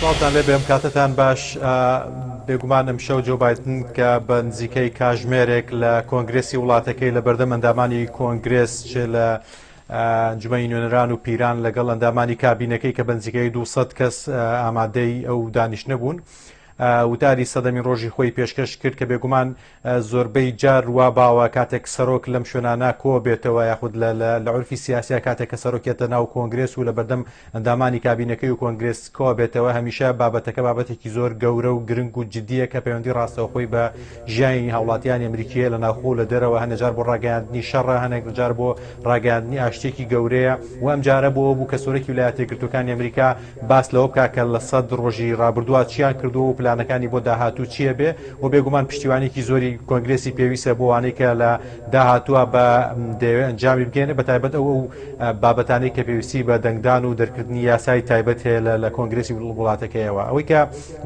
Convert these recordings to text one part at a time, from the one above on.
سڵاوتان لێ بێم کاتتان باش. بێگومان ئەمشەو جۆ بایدن کە بە نزیکەی کاژمێرێک لە کۆنگرێسی وڵاتەکەی لە بەردەم ئەندامانی کۆنگرێس چ لە ئەنجومەنی نوێنەران و پیران لەگەڵ ئەندامانی کابینەکەی کە بە نزیکەی 200 کەس ئامادەی ئەو دانیشتنە بوون وتاری سەدەمی ڕۆژی خۆی پێشکەش کرد کە بێگومان زۆربەی جار وا باوە کاتێک سەرۆک لەم شوێنانە کۆ بێتەوە یاخود لە عورفی سیاسیا کاتێک کە سەرۆکێتە ناو کۆنگرێس و لە بەردەم ئەندامانی کابینەکەی و کۆنگرێس کۆ بێتەوە هەمیشە بابەتەکە بابەتێکی زۆر گەورە و گرنگ و جدیە کە پەیوەندی ڕاستەوخۆی بە ژیانی هاوڵاتیانی ئەمریکیە لە ناوخۆ و لە دەرەوە هەنێجار بۆ ڕاگەیاندنی شەڕە هەنێک جار بۆ ڕاگەیاندنی ئاشتێکی گەورەیە و ئەم جارە بۆ بوو کە سەرۆکی ویلایەتە یەکگرتووەکانی ئەمریکا باس لەوە بکا کە لە سەد ڕۆژی ڕابردووە چیان کردووە و پلانەکانی بۆ داهاتوو چییە بێ و بێگومان پشتیوانێکی زۆری کۆنگرێسی پێویستە بۆ وانەی کە لە داهاتووە بە دەیەوێت ئەنجامی بگەێنێ بە تایبەت ئەو ئەو بابەتانەی کە پێویستی بە دەنگدان و دەرکردنی یاسای تایبەت هەیە لە کۆنگرێسی وڵاتەکەیەوە. ئەوەی کە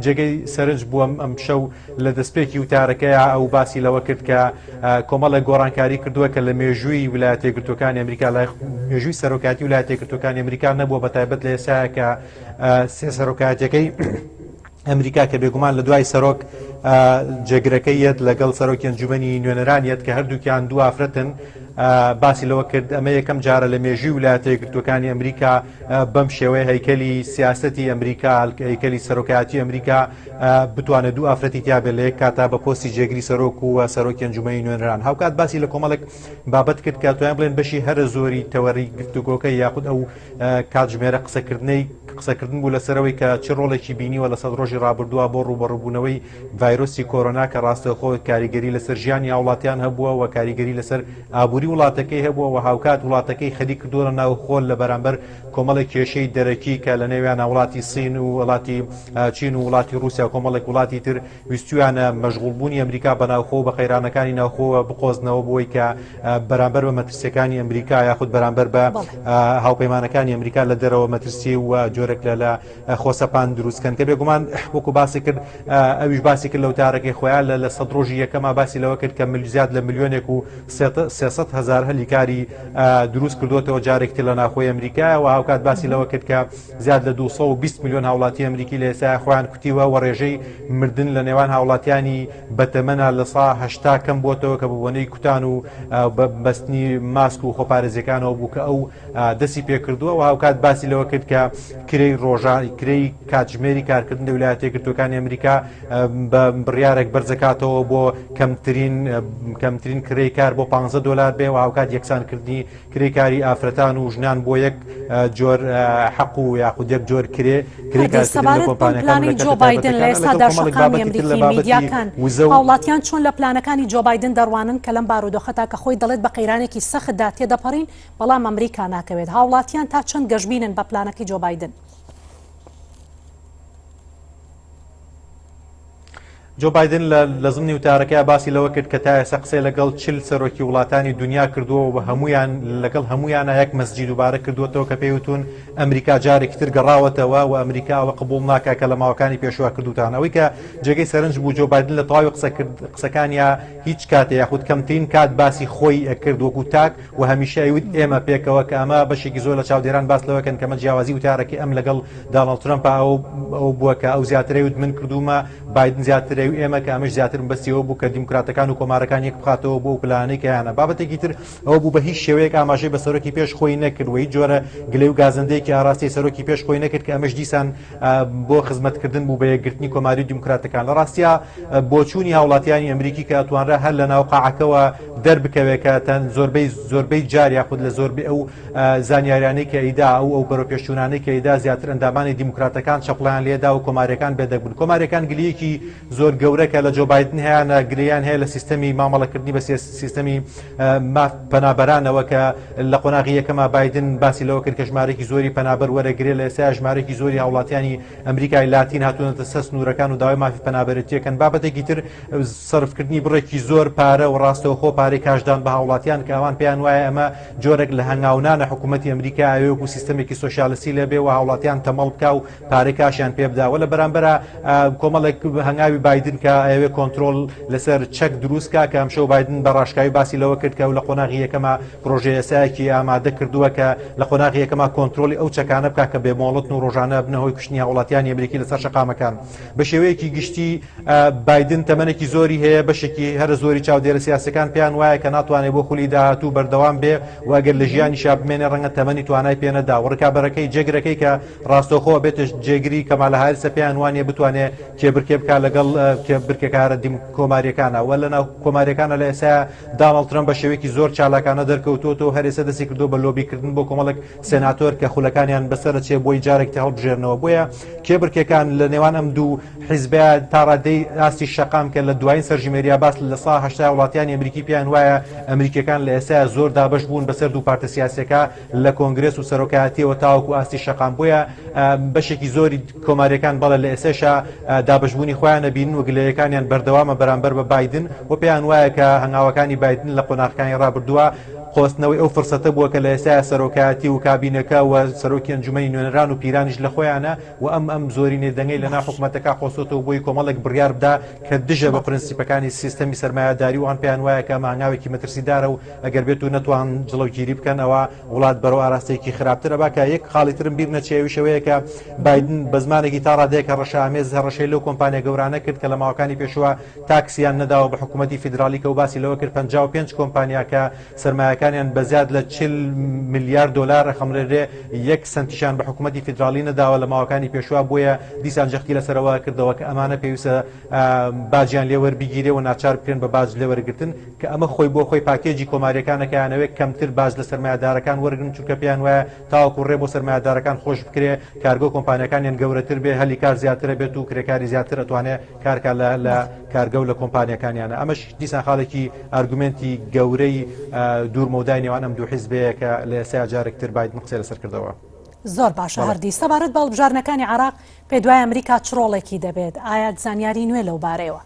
جێگەی سەرنج بووە ئەمشەو لە دەستپێکی وتارەکەیا ئەو باسی لەوە کرد کە کۆمەڵێک گۆڕانکاری کردووە کە لە مێژووی ویلایەتە یەکگرتووەکانی ئەمریکا لای مێژووی سەرۆکایەتی ویلایەتە یەکگرتووەکانی ئەمریکا نەبووە بە تایبەت لە ئێستایا کە سێ سەرۆکایەتیەکەی ئەمریکا کە بێگومان لە دوای سەرۆک جێگرەکەی یەت لەگەڵ سەرۆکی ئەنجومەنی نوێنەران یەت کە هەردووکیان دوو ئافرەتن باسی لەوە کرد ئەمە یەکەم جارە لە مێژووی ویلایەتە یەکگرتووەکانی ئەمریکا بەم شێوەیە هەیکەلی سیاسەتی ئەمریکا هەیکەلی سەرۆکایەتی ئەمریکا بتوانێت دوو ئافرەتی تیابێت لە یەک کاتا بە پۆستی جێگری سەرۆک و سەرۆکی ئەنجومەنی نوێنەران. هاوکات باسی لە کۆمەڵێک بابەت کرد کە توانین بڵێن بەشی هەرە زۆری تەوەری گفتوگۆکە یاخود ئەو کاتژمێرە قسەکردنەی قسەکردن بوو لەسەرەوەی کە چ ڕۆڵێکی بینیوە لە سەد ڕۆژی ڕابردووە بۆ ڕووبەڕووبوونەوەی ڤایرۆسی کۆرۆنا کە ڕاستەوخۆ کاریگەری لەسەر ژیانی هاوڵاتیان هەبووە و کاریگەری لەسەر ئابووری وڵاتەکەی هەبووە و هاوکات وڵاتەکەی خەریک کردووە لە ناوخۆ لە بەرامبەر کۆمەڵێک کێشەی دەرەکی کە لە نێویانە وڵاتی سین و وڵاتی چین و وڵاتی رووسیا و کۆمەڵێک وڵاتی تر ویستویانە مەشغوڵبوونی ئەمریکا بە ناوخۆ و بە قەیرانەکانی ناوخۆوە بقۆزنەوە بۆی کە بەرامبەر بە مەترسیەکانی ئەمریکا یاخود بەرامبەر بە هاوپەیمانەکانی ئەمریکا لە دەرەوە مەترسی و جۆرێک لە لە خۆسەپان دروستکەن کە بێگومان وەکو باسی کرد ئەویش باسی کرد لە وتارەکەی خۆیان لە لە سەد ڕۆژی یەکەما باسی لەوە کرد کە زیاد لە ملیۆنێک و 300 هەزار هەلی کاری دروست کردوێتەوە جارێکتر لە ناخۆی ئەمریکا و هاوکات باسی لەوە کرد کە زیاد لە 220 میلیۆن هاوڵاتی ئەمریکی لە ئێستا خۆیان کوتیوە و ڕێژەی مردن لە نێوان هاوڵاتیانی بەتەمەنا لە سا 80 کەم بۆتەوە کە بەبۆنەی کوتان و بەستنی ماسک و خۆپارێزیەکانەوە بوو کە ئەو دەستی پێکردووە و هاوکات باسی لەوە کرد کە کرێی ڕۆژان کرێی کاتژمێری کارکردن لە ویلایەتە یەکگرتووەکانی ئەمریکا بە بڕیارێک بەرزەکاتەوە بۆ کەمترین کەمترین کرێی کار بۆ 15 دلار بێ و هاوکات یەکسانکردنی کرێی کاری ئافرەتان و ژنان بۆ یەک جۆر حەق و یاخود یەک جۆر کرێ کرێی هەردی کارکردن لە سەبارەت بەم کۆمپانیاکان و پلانەی لە جۆ کەرتە بایدن لە تایبەتەکان لەگەڵ ئێستادا کۆمەڵێک شەقامی بابەتی تر لە ئەمریکی بابەتی میدیاکان وزە و هاوڵاتیان چۆن لە پلانەکانی جۆ بایدن دەڕوانن کە لەم بارودۆخەدا کە خۆی دەڵێت بە قەیرانێکی سەختدا تێدەپەڕین بەڵام ئەمریکا ناکەوێت هاوڵاتیان تا چەند گەشبینن بە پلانەکەی جۆ بایدن؟ جۆ بایدن لە زمنی وتارەکەیا باسی لەوە کرد کە تا ئێستا قسەی لەگەڵ 40 سەرۆکی وڵاتانی دنیا کردووە و هەمویان لەگەڵ هەمویانە یەک مەسجی دووبارە کردووەتەوە کە پێی وتون ئەمریکا جارێکی تر گەڕاوەتەوە و ئەمریکا ئەوە قبوڵ ناکا کە لە ماوەکانی پێشوە کردوتان. ئەوەی کە جێگەی سەرنج بوو جۆ بایدن لە تەواوی قسەکانیا هیچ کاتێ یاخود کەمترین کات باسی خۆی ئەکرد وەکو تاک و هەمیشە ئەیوت ئێمە پێکەوە کە ئەمە بەشێکی زۆر لە چاودێران باس لەوە کەن کە ئەمە جیاوازی وتارەکەی ئەم لەگەڵ داناڵد ترەمپ ئەو ئەو بووە کە ئەو زیاتر ئەیوت من کردوومە بایدن زیاتر ئەیوت ئێمە کە ئەمەش زیاتر مەبەستی ئەوە بوو کە دیموکراتەکان و کۆمارەکان یەک بخاتەوە بۆ ئەو پلانەی کە هەیانە. بابەتێکی تر ئەوە بوو بە هیچ شێوەیەک ئاماژەی بە سەرۆکی پێش خۆی نەکرد و هیچ جۆرە گلەی و گازەندەیەکی ئاراستەی سەرۆکی پێش خۆی نەکرد کە ئەمەش دیسان بۆ خزمەتکردن بوو بە یەکگرتنی کۆماری و دیموکراتەکان. لە ڕاستیا بۆچوونی هاوڵاتیانی ئەمریکی کە ئەتوانرا هەر لە ناو قاعەکەوە دەربکەوێت کە تەن زۆربەی زۆربەی جار یاخود لە زۆربەی ئەو زانیاریانەی کە ئەیدا ئەو ئەو بەرەوپێشچوونانەی کە ئەیدا زیاتر ئەندامانی دیموکراتەکان چەپڵیان لێدا و کۆماریەکان بێدەنگ بوون. کۆماریەکان گلەیەکی زۆر گەورە کە لە جۆ بایدن هەیانە گلەیان هەیە لە سیستەمی مامەڵەکردنی بە سیستەمی ماف پەنابەرانەوە کە لە قۆناغی یەکەما بایدن باسی لەوە کرد کە ژمارەیەکی زۆری پەنابەر وەرەگرێ لە ئێستا ژمارەیەکی زۆری هاوڵاتیانی ئەمریکای لاتین هاتوونەتە سەر سنوورەکان و داوای مافی پەنابەرێتیەکەن. بابەتێکی تر سەرفکردنی بڕێکی زۆر پارە و ڕاستەوخۆ پارەی کاشدان بە هاوڵاتیان کە ئەوان پێیان وایە ئەمە جۆرێک لە هەنگاونانە حکوومەتی ئەمریکا ئەوێ وەکو سیستەمێکی سۆسیالستی لێبێ و هاوڵاتیان تەمەڵ بکا و پارەی کاشیان پێ بدا و لە بەرامبەرا کۆمەڵێک هەنگاوی بایدن. بایدن کە ئەیەوێ کۆنترۆڵ لەسەر چەک دروست کا، کە ئەمشەو بایدن بە ڕاشکاوی باسی لەوە کرد کە ئەو لە قۆناغی یەکەما پرۆژە یاسایەکی ئامادە کردووە کە لە قۆناغی یەکەما کۆنترۆڵی ئەو چەکانە بکا کە بێ مۆڵەتن و ڕۆژانە ئەبنە هۆی کوشتنی هاوڵاتیانی ئەمریکی لەسەر شەقامەکان. بە شێوەیەکی گشتی بایدن تەمەنێکی زۆری هەیە، بەشێکی هەرە زۆری چاودێرە سیاسیەکان پێیان وایە کە ناتوانێت بۆ خولی داهاتوو بەردەوام بێ و ئەگەر لە ژیانیشا بمێنێ ڕەنگە تەمەنی توانای پێ نەدا و ڕکابەرەکەی جێگرەکەی کە ڕاستەوخۆ ئەبێتە جێگری کەمالە هاریسە پێیان وانیە بتوانێ کێبرکێ بکا لەگەڵ کێبرکێکارە دیم کۆماریەکانە و لەناو کۆماریەکانە لە ئێستا داناڵد ترەمپ بە شێوەیەکی زۆر چالاکانە دەرکەوتووەتەوە هەر ئێستا دەستی کردووە بە لۆبیکردن بۆ کۆمەڵێک سێناتۆر کە خولەکانیان بەسەر ئەچێ بۆی جارێک تر هەڵبژێرنەوە. بۆیە کێبرکێکان لە نێوان ئەم دوو حیزبە تا ڕادەی ئاستی شەقام کە لە دوایین سەرژمێریا باس لە 80% وڵاتیانی ئەمریکی پێیان وایە ئەمریکیەکان لە ئێستا زۆر دابەش بوون بەسەر دوو پارتە سیاسیەکە لە کۆنگرێس و سەرۆکایەتیەوە تاوەکو ئاستی شەقام. بۆیە بەشێکی زۆری کۆماریەکان بەڵێ لە ئێسێشا دابەشبوونی خۆیان ئەبینن و گلەیەکانیان بەردەوامە بەرامبەر بە بایدن و پێیان وایە کە هەنگاوەکانی بایدن لە قۆناغەکانی ڕابردووە قۆستنەوەی ئەو فرسەتە بووە کە لە ئێستایا سەرۆکایەتی و کابینەکە و سەرۆکی ئەنجومەنی نوێنەران و پیرانیش لە خۆیانە و ئەم ئەم زۆرینەی دەنگەی لە ناو حکومەتەکە قۆستۆتەوە بۆی کۆمەڵێک بڕیار بدا کە دژە بە پرنسیپەکانی سیستەمی سەرمایەداری و ئەوان پێیان وایە کە ئەمە هەنگاوێکی مەترسیدارە و ئەگەر بێت و نەتوان جڵەوگیری بکەن ئەوا وڵات بەرەو ئاراستەیەکی خراپتر ئەبا. کە یەک خاڵی ترم بیر نەچێ ئەویش ئەوەیە کە بایدن بە زمانێکی تا ڕادەیەک هەڕەشەئامێز هەڕەشەی لەو کۆمپانیا گەورانە کرد کە لە ماوەکانی پێشووە تاکسیان نەداوە بە حکوومەتی فیدراڵی کە و باسی لەوە کرد 55 کۆمپانیا کە سەرمایەکانیان بە زیاد لە 40 ملیار دۆلار ئەخەمڵێنرێ یەک سەنتیشان بە حکوومەتی فیدراڵی نەداوە لە ماوەکانی پێشووە. بۆیە دیسان جەختی لەسەرەوە کردەوە کە ئەمانە پێویستە باجیان لێ وەربگیرێ و ناچار بکرێن بە باج لێ وەرگرتن، کە ئەمە خۆی بۆ خۆی پاکێجی کۆمارییەکانە کە ئەیانەوێ کەمتر باج لە سەرمایەدارەکان وەرگرن، چونکە پێیان وایە تاوەکو ڕێ بۆ سەرمایەدارەکان خۆش بکرێ کارگە و کۆمپانیاکانیان گەورەتر بێ، هەلی کار زیاترە بێت و کرێکاری زیاتر ئەتوانێ کار کا لە لە کارگە و لە کۆمپانیاکانیانە. ئەمەش دیسان خاڵێکی ئارگومێنتی گەورەی دوور مەودای نێوان ئەم دوو حیزبەیە کە لە ئێستایا جارێک تر بایدن قسەی لەسەر کردەوە. زۆر باشە هەردی، سەبارەت بە هەڵبژاردنەکانی عێراق پێت وایە ئەمریکا چ ڕۆڵێکی دەبێت؟ ئایا زانیاری نوێ لەو بارەیەوە؟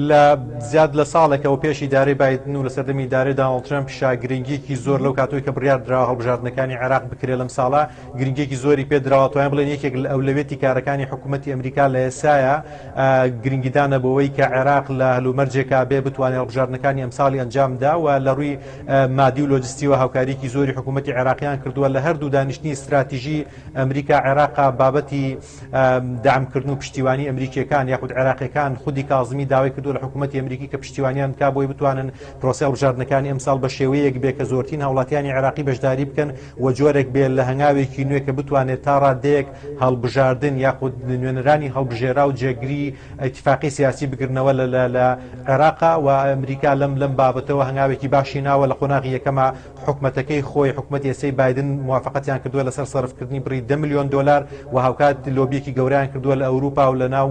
لە زیاد لە ساڵێکەوە پێش ئیدارەی بایدن و لە سەردەمی ئیدارەی داناڵد ترەمپیشا گرنگیەکی زۆر لەو کاتەوەی کە بڕیار دراوە هەڵبژاردنەکانی عێراق بکرێت لەم ساڵە گرنگیەکی زۆری پێ دراوە. توانین بڵێن یەکێک لە ئەولەویەتی کارەکانی حکوومەتی ئەمریکا لە ئێسایە گرنگیدانە بەوەی کە عێراق لە هەلومەرجێکا بێ بتوانێت هەڵبژاردنەکانی ئەمساڵی ئەنجام دا و لە ڕووی مادی و لۆجستیوە هاوکاریکی زۆری حکوومەتی عێراقیان کردووە. لە هەردوو دانیشتنی ستراتیژی ئەمریکا عێراقا بابەتی دەعمکردن و پشتیوانی ئەمریکیەکان یاخود عێراقیەکان خودی کازمی داوای کردووە لە حکوومەتی ئەمریکی کە پشتیوانیان بکا بۆی بتوانن پرۆسەی هەڵبژاردنەکانی ئەمساڵ بە شێوەیەک بێ کە زۆرترین هاوڵاتیانی عێراقی بەشداری بکەن و جۆرێک بێ لە هەنگاوێکی نوێ کە بتوانێت تا ڕادەیەک هەڵبژاردن یاخود نوێنەرانی هەڵبژێرا و جێگری ئیتفاقی سیاسی بگرنەوە لە لە عێراقا. و ئەمریکا لەم لەم بابەتەوە هەنگاوێکی باشی ناوە. لە قۆناغی یەکەما حکومەتەکەی خۆی، حکومەتی ئێستەی بایدن موافقەتیان کردووە لەسەر سەرفکردنی بڕی دە ملیۆن دۆلار و هاوکات لۆبیەکی گەورەیان کردووە لە ئەوروپا و لە ناو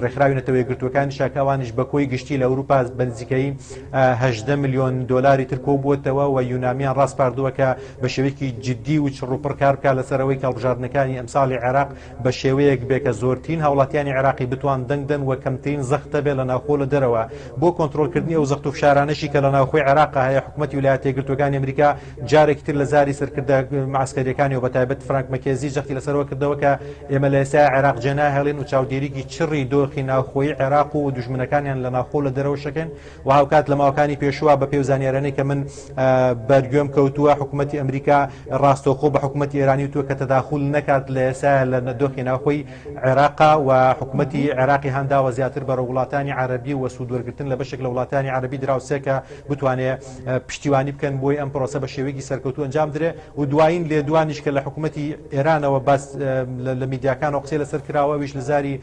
ڕێکخراوی نەتەوە یەکگرتووەکانیشا کە ئەوانیش بە کۆی گشتی لە ئەوروپا بە نزیکەیی 18 ملیۆن دۆلاری تر کۆبووەتەوە و یونامیان ڕاسپاردووە کە بە شێوەیەکی جدی و چڕوپڕ کار بکات لەسەر ئەوەی کە هەڵبژاردنەکانی ئەمساڵی عێراق بە شێوەیەک بێ کە زۆرترین هاوڵاتیانی عێراقی بتوان دەنگ دەن و کەمترین زەخت هەبێ لە ناوخۆ و لە دەرەوە. بۆ کۆنترۆڵکردنی ئەو زەخت و فشارانەشی کە لە ناوخۆی عێراقا هەیە، حکومەتی ویلایەتە یەکگرتووەکانی ئەمریکا جارێکی تر لە زاری سەرکردە عەسکەرییەکانی و بەتایبەت فرانک مەکێنزی جەختی لەسەرەوە کردەوە کە ئێمە لە ئێستایا عێراق جێناهێڵین و چاودێریی چڕی دۆخی ناوخۆیی عێراق و دوژمنەکانیان لە ناوخۆ و لە دەرەوەش دەکەین. و هاوکات لە ماوەکانی پێشووە بە پێی زانیارانەی کە من بەرگوێم کەوتووە حکوومەتی ئەمریکا ڕاستەوخۆ بە حکوومەتی ئێرانی وتووە کە تەداخول نەکات لە ئێستا لە دۆخی ناوخۆی عێراقا و حکوومەتی عێراقی هانداوە زیاتر بەرەو وڵاتانی عەرەبی و سوودوەرگرتن لە بەشێک لە وڵاتانی عەرەبی دراوسێ کە بتوانێ پشتیوانی بکەن بۆی ئەم پرۆسە بە شێوەیەکی سەرکەوتوو ئەنجام درێ. و دوایین لێدوانیش کە لە حکوومەتی ئێرانەوە باس لە میدیاکانەوە قسەی لەسەر کراوە ئەویش لە زاری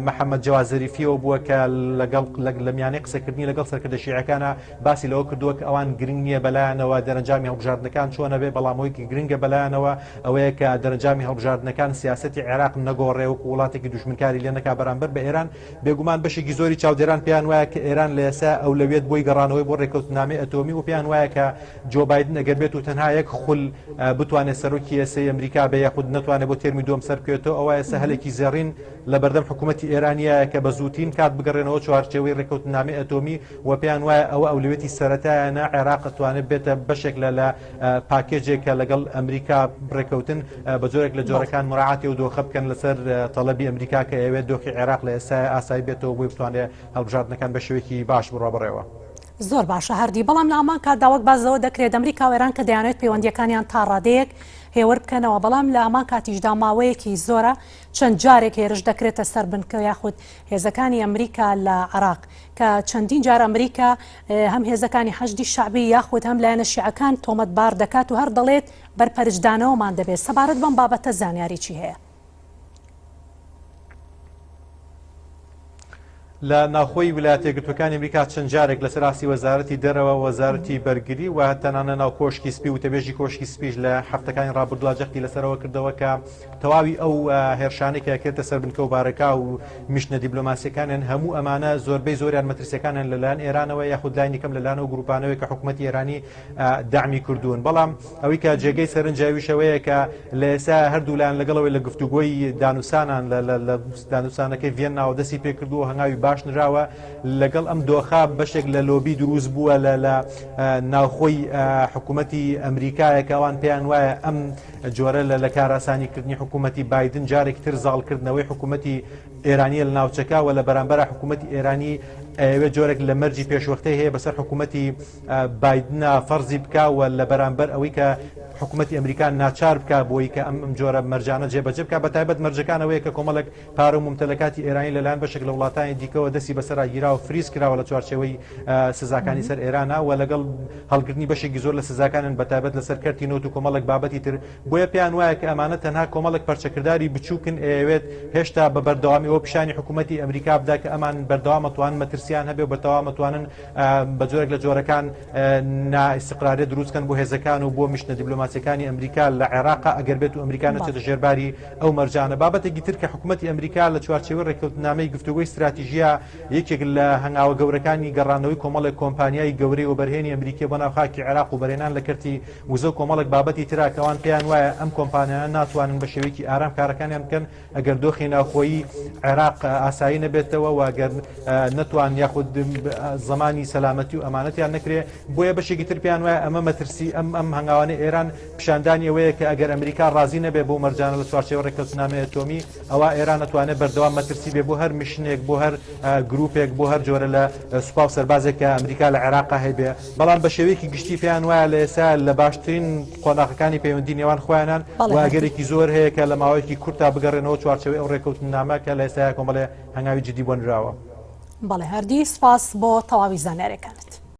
محەممەد جەواد زەریفیەوە بووە کە لەگەڵ لە میانەی قسەکردنی لەگەڵ سەرکردە شیعەکانە باسی لەوە کردووە کە ئەوان گرنگ نییە بەلایانەوە دەرەنجامی هەڵبژاردنەکان چۆنە بێ، بەڵام ئەوەی کە گرنگە بەلایانەوە ئەوەیە کە دەرەنجامی هەڵبژاردنەکان سیاسەتی عێراق نەگۆڕێ وەکو وڵاتێکی دوژمنکاری لێ نەکا بەرامبەر بە ئێران. بێگومان بەشێکی زۆری چاودێران پێیان وایە کە ئێران لە ئێستا ئەولەویەت بۆی گەڕانەوەی بۆ ڕێککەوتنامەی ئەتۆمی و پێیان وایە کە جۆ بایدن ئەگەر بێت و تەنها یەک خول بتوانێت سەرۆکی ئێسەی ئەمریکا بێ یاخود نەتوانێت بۆ تێرمی دووەم سەربکەوێتەوە ئەوا ئێستا هەلێکی زێڕین لە بەردەم حکوومەتی ئێرانیایە کە بە زووترین کات بگەڕێنەوە چوارچێوەی ڕێککەوتننامەی ئەتۆمی و پێیان وایە ئەوە ئەولەویەتی سەرەتایانە عێراق ئەتوانێت بێتە بەشێک لە لە پاکێجێک کە لەگەڵ ئەمریکا ڕێککەوتن بە جۆرێک لە جۆرەکان مراعاتی ئەو دۆخە بکەن لەسەر تەڵەبی ئەمریکا کە ئەوێت دۆخی عێراق لە ئێستا ئاسایی بێتەوە بۆی بتوانێت هەڵبژاردنەکان بە شێوەیەکی باش بڕوا بەڕێوە. زۆر باشە هەردی، بەڵام لە هەمان کاتدا وەک باس لەوە دەکرێت ئەمریکا و ئێران کە دەیانەوێت پەیوەندییەکانیان تا ڕادەیەک هێور بکەنەوە، بەڵام لە هەمان کاتیشدا ماوەیەکی زۆرە چەند جارێک هێرش دەکرێتە سەر بنکە یاخود هێزەکانی ئەمریکا لە عێراق کە چەندین جار ئەمریکا هەم هێزەکانی حەشدی شەعبی یاخود هەم لایەنە شیعەکان تۆمەتبار دەکات و هەر دەڵێت بەرپەرچدانەوەمان دەبێت، سەبارەت بەم بابەتە زانیاری چی هەیە؟ لە ناوخۆی ویلایەتە یەکگرتووەکانی ئەمریکا چەند جارێک لەسەر ئاستی وەزارەتی دەرەوە، وەزارەتی بەرگری و تەنانە ناو کۆشکی سپی وتەبێژی کۆشکی سپیش لە هەفتەکانی ڕابردووە جەختی لەسەرەوە کردەوە کە تەواوی ئەو هێرشانەی کە کرێتە سەر بنکە و بارەگا و mission ە دیبلۆماسیەکانیان هەموو ئەمانە زۆربەی زۆریان مەترسیەکانیان لەلایەن ئێرانەوە یاخود لایەنی کەم لەلایەن ئەو گروپانەوەی کە حکوومەتی ئێرانی دەعمی کردوون بەڵام ئەوەی کە جێگەی سەرنجاویش ئەوەیە کە لە ئێستا هەردوولایان لەگەڵەوەی لە گفتوگۆی دانوسانان لە دانوسانەکەی ڤیەنناوە دەستی پێکردووە هەنگاوی باش نراوە لەگەڵ ئەم دۆخە بەشێک لە لۆبی دروست بووە لە لە ناوخۆی حکوومەتی ئەمریکایە کە ئەوان پێیان وایە ئەم جۆرە لە لە کاراسانیکردنی حکوومەتی بایدن جارێکی تر زاڵکردنەوەی حکوومەتی ئێرانیە لە ناوچەکە و لە بەرامبەر حکوومەتی ئێرانی ئەیەوێت جۆرێک لە مەرجی پێشوەختەی هەیە بەسەر حکوومەتی بایدنا فەرزی بکا و لە بەرامبەر ئەوەی کە حکوومەتی ئەمریکا ناچار بکا بۆی کە ئەم جۆرە مەرجانە جێبەجێ بکا بە تایبەت مەرجەکان ئەوەیە کە کۆمەڵێک پارە و مومتەلەکاتی ئێرانی لەلایەن بەشێک لە وڵاتانی دیکەوە دەستی بەسەرا گیرا و freeze کراوە لە چوارچێوەی سزاکانی سەر ئێرانە و لەگەڵ هەڵگرتنی بەشێکی زۆر لە سزاکانن بە تایبەت لەسەر کەرتی نەوت و کۆمەڵێک بابەتی تر بۆیە پێیان وایە کە ئەمانە تەنها کۆمەڵێک پەرچەکرداری بچووکن ئەیەوێت هێشتا بە بەردەوامی ئەوە پیشانی حکوومەتی ئەمریکا بدا کە ئەمان بەردەوام ئەتوانن مەترسیان هەبێ و بەتەوام ئەتوانن بە جۆرێک لە جۆرەکان نائیستقراریەت دروست کەن بۆ هێزەکان و بۆ mission ە دیبلۆماسیەکانی ئەمریکا لە عێراق ئەگەر بێت و ئەمریکا نەچێتە ژێرباری ئەو مەرجانە. بابەتێکی تر کە حکوومەتی ئەمریکا لە چوارچێوەی ڕێککەوتنامەی گفتوگۆی ستراتیژییە یەکێک لە هەنگاوە گەورەکانی گەڕانەوەی کۆمەڵێک کۆمپانیای گەورەی وەبەرهێنی ئەمریکیە بۆ ناو خاکی عێراق و بەرهێنان لە کەرتی وزە و کۆمەڵێک بابەتی ترە کە ئەوان پێیان وایە ئەم کۆمپانیانە ناتوانن بە شێوەیەکی ئارام کارەکانیان بکەن ئەگەر دۆخی ناوخۆیی عێراق ئاسایی نەبێتەوە و گەر نەتوان یاخود زمانی سەلامەتی و ئەمانەتیان نەکرێ بۆیە بەشێکی تر پێیان وایە ئەمە مەترسی ئەم ئەم هەنگاوانەی ئێران پیشاندانی ئەوەیە کە ئەگەر ئەمریکا ڕازی نەبێ بەو مەرجانە لە چوارچێوەی ڕێککەوتنامەی ئەتۆمی ئەوا ئێران ئەتوانێت بەردەوام مەترسی بێ بۆ هەر mission ێک بۆ هەر گروپێک بۆ هەر جۆرە لە سوپا و سەربازێک کە ئەمریکا لە عێراقا هەیبێ بەڵام بە شێوەیەکی گشتی پێیان وایە لە ئێستا لە باشترین قۆناغەکانی پەیوەندی نێوان خۆیانان و ئەگەرێکی زۆر هەیە کە لە ماوەیەکی کورتا بگەڕێنەوە چوارچێوەی ئەو ڕێککەوتننامە کە لە ئێستا کۆمەڵێ هەنگاوی جدی بۆ نراوە. بەڵێ هەردی سپاس بۆ تەواوی زانیارەکانت.